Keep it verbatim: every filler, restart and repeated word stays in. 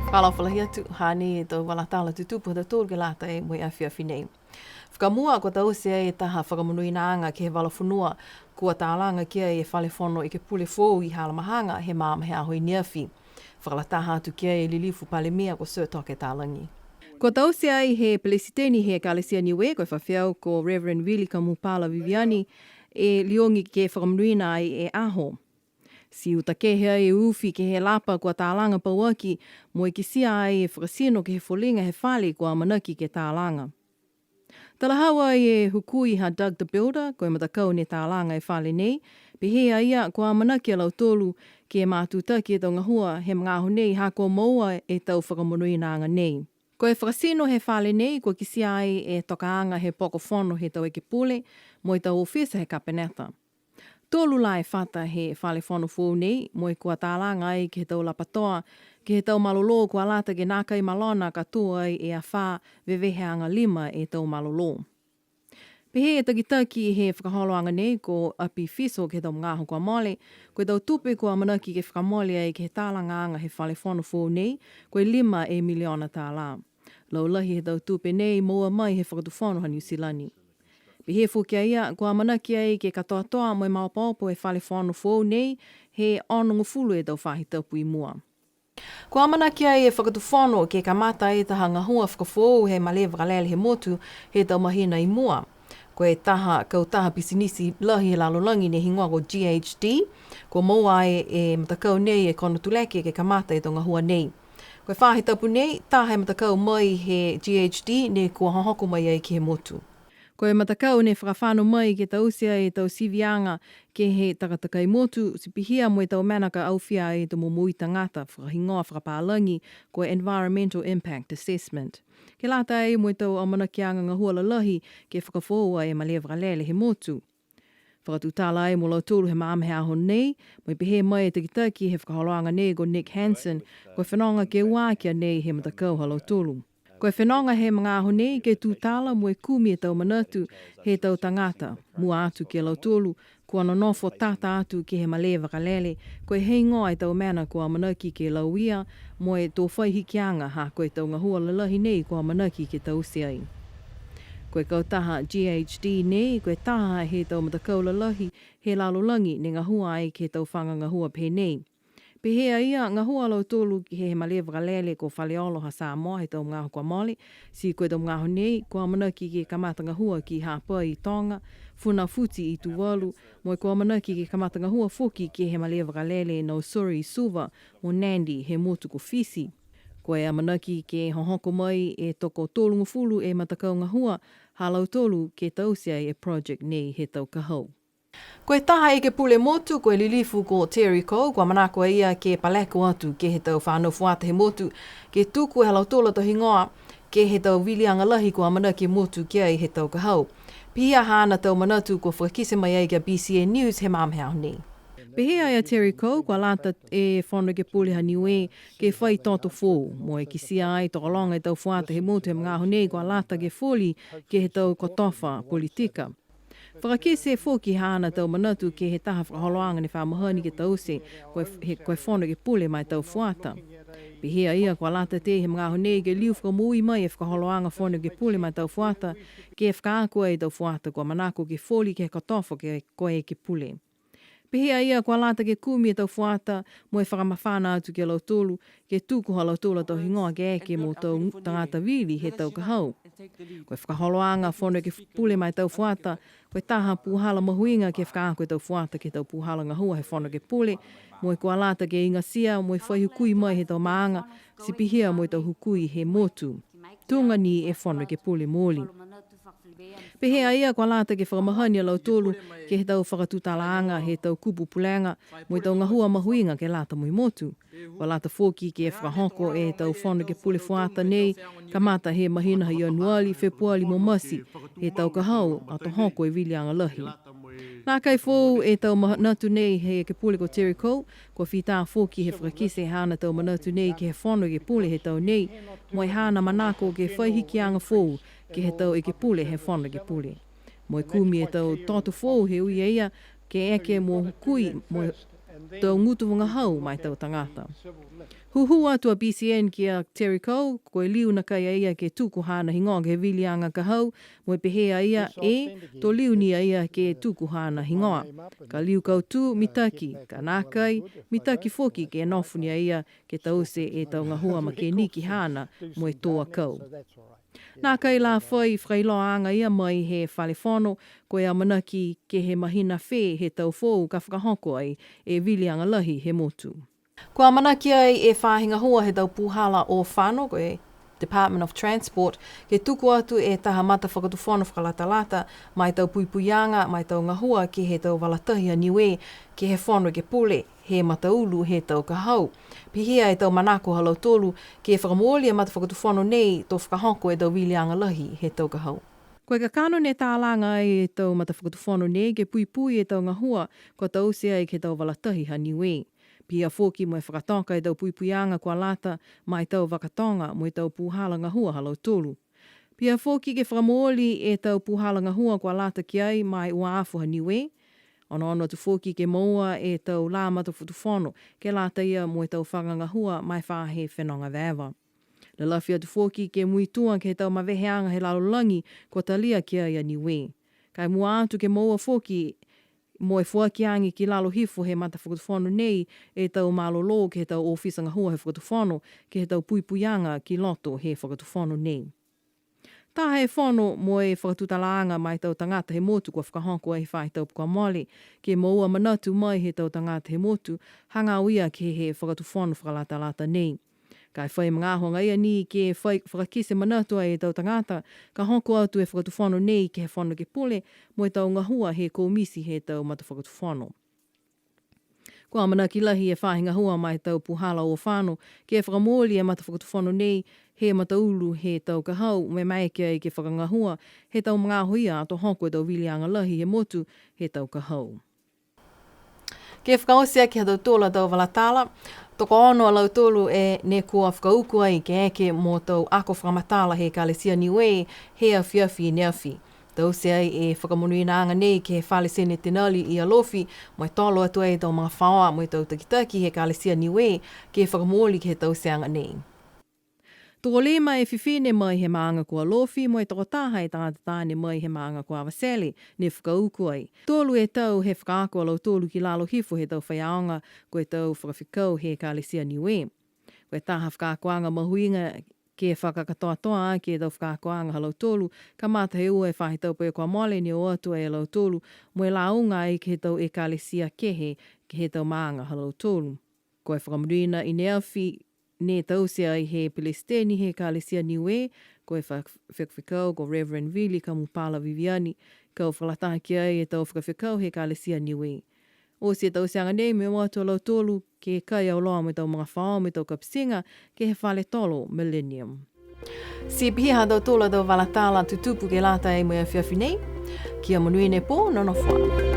Fakaalofa lahi atu, hanei e tau vala tala tutupu ha tautolu ke lata mo e afiafi nei. Fakamua, kua taute e taha fakamonuinaaga ke he vala fonua, kua talaga ki ai e Fale Fono Ekepule foou i Halamahaga he magaaho he aho i neafi. Fakalataha atu ki ai e Lilifu Palemia ko Sir Toke Talagi. Kua taute ai he Pelesiteni he Ekalesia Niue, ko e Fafeau ko Reverend Vili Kamupala Viviani, e liogi ke fakamonuina ai e aho. Ti uta kehe ai e ufi ke he lapa kua talaga pauaki, mo e kitia ai e fakatino ke he foliga he fale kua amanaki ke talaga. Talahau ai e hukui ha Doug the Builder, ko e matakau ne talaga e fale nei, pehē a ia kua amanaki a lautolu ke matutaki e tau gahua he magaaho nei ha kua moua e tau fakamonuinaaga nei. Ko e fakatino he fale nei, kua kitia ai e tokaaga he poko fono he tau ekepule, mo e tau ofisa he kapeneta. Tolu la e fata he fale fono foou nei, mo e kua talaga ai ke he tau lapatoa, ke he tau malolō kua lata ke nākai malona ka tō ai e afā veveheaga lima e tau malolō. Pehē e takitaki he fakaholoaga nei ko Api Fiso ke he tau magaaho kua mole, ko e tau tupe kua amanaki ke fakamole ai ke he talagaaga he fale fono foou nei, ko e lima e miliona tālā. Laulahi he tau tupe nei moua mai he Fakatufono ha Niu Silani. Pehē foki a ia, kua amanaki ai ke katoatoa mo e maopoopo e fale fono foou nei, he onogofulu e tau faahi tapu i mua. Kua amanaki ai e Fakatufono ke kamata e taha gahua fakafoou he malē vakalele he motu he tau mahina i mua. Ko e taha kautaha pisinisi lahi he lalolagi ne higoa ko G H D, kua moua ai e matakau nei e konotuleke ke kamata e tau gahua nei. Ko e faahi tapu nei, taha e matakau mai he G H D ne kua hohoko mai ai ke he motu. Ko e matakau ne fakafano mai ke taute ai e tau siviaga ke he takatakai motu, ti pihia mo e tau mena ka aofia ai e tau momoui tagata, fakahigoa fakapālagi ko e Environmental Impact Assessment. Ke lata ai mo e tau amanakiaga gahua lalahi ke fakafoou ai e malē vakalele he motu. Fakatutala ai mo lautolu he magaaho he aho nei, mo e pehē mai e takitaki he fakaholoaga nei ko Nick Hansen, ko e fenoga ke ua aki a nei he matakau ha lautolu. Ko e fenoga he magaaho nei ke tutala mo e kumi e tau manatu he tau tagata, mua atu ki a lautolu, kua nonofo tata atu ke he malē vakalele, ko e heigoa e tau mena kua amanaki ke lauia, mo e to fai hikiaga ha ko e tau gahua lalahi nei kua amanaki ke taute ai. Ko e kautaha G H D nei, ko e taha he tau matakau lalahi he lalolagi ne gahua ai ke he tau faga gahua pehē nei. Pehē a ia, gahua a lautolu ke he malē vakalele ko Faleolo ha Samoa he tau magaaho kua mole, ti ko e tau magaaho nei, kua amanaki ke kamata gahua ki Hapai i Toga, Funafuti i Tuvalu, mo e kua amanaki ke kamata gahua foki ke he malē vakalele Nausori i Suva, mo Nadi he motu ko Fisi. Ko e amanaki ke hohoko mai e toko tolugofulu e matakau gahua ha lautolu ke taute ai e project nei he tau ka hau. Ko e taha ekepule motu, ko e lilifu ko Terry Coe, kua manako a ia ke paleko atu ke he tau fanau fuata he motu, ke tuku e ha lautolu a tau higoa ke he tau viliaga lahi kua amanaki e motu ki ai he tau ka hau. Pihia haana tau manatu kua fakakite mai ai ki a B C N News he magaaho he aho nei. Pehē a Terry Coe, kua lata e Fono Ekepule ha Niue ke fai toto foou, mo e kitia ai tokologa e tau fuata he motu he magaaho nei kua lata ke foli ke he tau kotofa politika. Fakakite foki haana tau manatu ke he taha fakaholoaga ne fa mahani ke taute, ko e, he, ko e Fono Ekepule ma e tau fuata. Pehē a ia kua lata tei he magaaho nei ke liu fakamoui mai e fakaholoaga Fono Ekepule ma e tau fuata, ke fakaako ai e tau fuata kua manako ke foli ke he kotofa ke, ko e ekepule. Pehē a ia kua lata ke kumi e tau fuata mo e fakamafana atu ki a lautolu, ke tuku ha lautolu a tau higoa ke eke mo tau tagata vili he tau ka hau. Ko e fakaholoaga Fono Ekepule ma e tau fuata, ko e taha puhala mahuiga ke fakaako e tau fuata ke he tau puhala gahua he Fono Ekepule, mo e kua lata ke igatia mo e fai hukui mai he tau maaga, ti pihia mo e tau hukui he motu. Tuga ni e Fono Ekepule mooli. Pehē a ia kua lata ke fakamahani a lautolu ke he tau fakatutalaaga he tau kupu pulega mo e tau gahua mahuiga ke lata mo e motu. Kua lata foki ke fakahoko e tau Fono Ekepule fuata nei, kamata he mahina ha Ianuali, Fepuali mo Mati, he tau ka hau ato hoko e viliaga lahi. Nākai foou e tau manatu nei he Ekepule ko Terry Coe, kua fita foki he fakakite haana tau manatu nei ke he Fono Ekepule he tau nei, mo e haana manako ke fai hikiaga foou ke he tau ekepule he Fono Ekepule. Mo e kumi e tau toto foou he ui e ia, ke eke mo hukui mo e tau gutu vagahau ma e tau tagata. Hūhū atu a B C N ki a Terry Coe, ko e liu nakai a ia ke tuku haana higoa ke he viliaga ka hau, mo e pehē a ia, e, to liu ni a ia ke tuku haana higoa. Ka liu kautū, mitaki, ka nākai, mitaki foki ke nofo ni a ia ke taute e tau gahua makeniki haana mo e tō akau. Nākai la fai fakailoaaga ia mai he Fale Fono, ko e amanaki ke he mahina fē he tau foou ka fakahoko ai e viliaga lahi he motu. Kua amanaki ai e faahi gahua he tau pūhala o fano, ko e Department of Transport, ke tuku atu e taha matafakatufono fakalatalata, ma e tau puipuiaga, ma e tau gahua ke he tau vala tahi ha Niue, ke he Fono Ekepule, he mataulu he tau ka hau. Pihia e tau manako ha lautolu, ke fakamooli e matafakatufono nei, to fakahoko e tau viliaga lahi he tau ka hau. Ko e kakano ne talaga ai e tau matafakatufono nei ke puipui e tau gahua, kua taute ai ke he tau vala tahi ha Niue. Pihia foki mo e fakatoka e tau puipuiaga kua lata, ma e tau vakatoga, mo e tau pūhala gahua ha lautolu. Pihia foki ke fakamooli e tau pūhala gahua kua lata ki ai ma e uafu ha Niue. Onoono atu foki ke moua e tau lā matafakatufono, ke lata ia mo e tau faga gahua ma e faahi fenoga evaeva. Lalafi atu foki ke muitua ke he tau maveheaga he lalolagi kua talia ki ai a Niue. Ka e mua atu ke moua foki mo e foaki age ki lalo hifo he matafakatufono nei e tau malolō ke he tau ofisa gahua he fakatufono ke he tau puipuiaga ki loto he fakatufono nei. Taha e fono mo e fakatutalaaga ma e tau tagata he motu kua fakahoko ai he faahi tapu kua mole, ke moua manatu mai he tau tagata he motu, hagaao ia ke he fakatufono fakalatalata nei. Ka e fai magaaho agaia ni ke fai fakakite manatu ai e tau tagata, ka hoko atu e fakatufono nei ke he Fono Ekepule, mo e tau gahua he komiti he tau matafakatufono. Kua amanaki lahi e faahi gahua ma e tau pūhala o fano, ke fakamooli e matafakatufono nei, he mataulu he tau ka hau, mo e maeke ai ke fakagahua, he tau magaaho ia ato hoko e tau viliaga lahi he motu, he tau ka hau. Ke fakaoti aki ha tautolu a tau vala tala, tokoono a lautolu e ne kua fakauku ai ke eke mo tau ako fakamatala he Ekalesia Niue he afiafi ne afi. Taute ai e fakamonuinaaga nei ke he fale Senitenali i Alofi, mo e tolo atu ai e tau magafaoa mo e tau takitaki he Ekalesia Niue ke fakamooli ke he tauteaga nei. Tokolima e fifine mai he maaga ko Alofi mo e tokotaha e tagata taane mai he maaga ko Avatele, ne fakauku ai. Tolu e tau he fakaako a lautolu ki lalo hifo he tau faiaoga, ko e tau fakafekau he Ekalesia Niue. Ko e taha fakaakoaga mahuiga ke fakakatoatoa aki e tau fakaakoaga ha lautolu, kamata he ua e faahi tapu kua mole ne o atu ai a lautolu, mo e lauga ai ke he tau ekalesia kehe, ke he tau maaga ha lautolu. Ko e fakamonuina i ne afi, ne taute ai he Pelesiteni he Ekalesia Niue, ko e fa-, fakafekau ko Reverend Vili Kamupala Viviani, kua fakalataha ki ai e tau fakafekau he Ekalesia Niue. Oti e tauteaga nei mo e o atu a lautolu, ke kai auloa mo e tau magafaoa mo e tau kapitiga, ke he fale tolo Millennium. Ti pihia ha tautolu a tau vala tala tutupu ke lata ai mo e afiafi nei, kia monuina e pō, nonofo ā.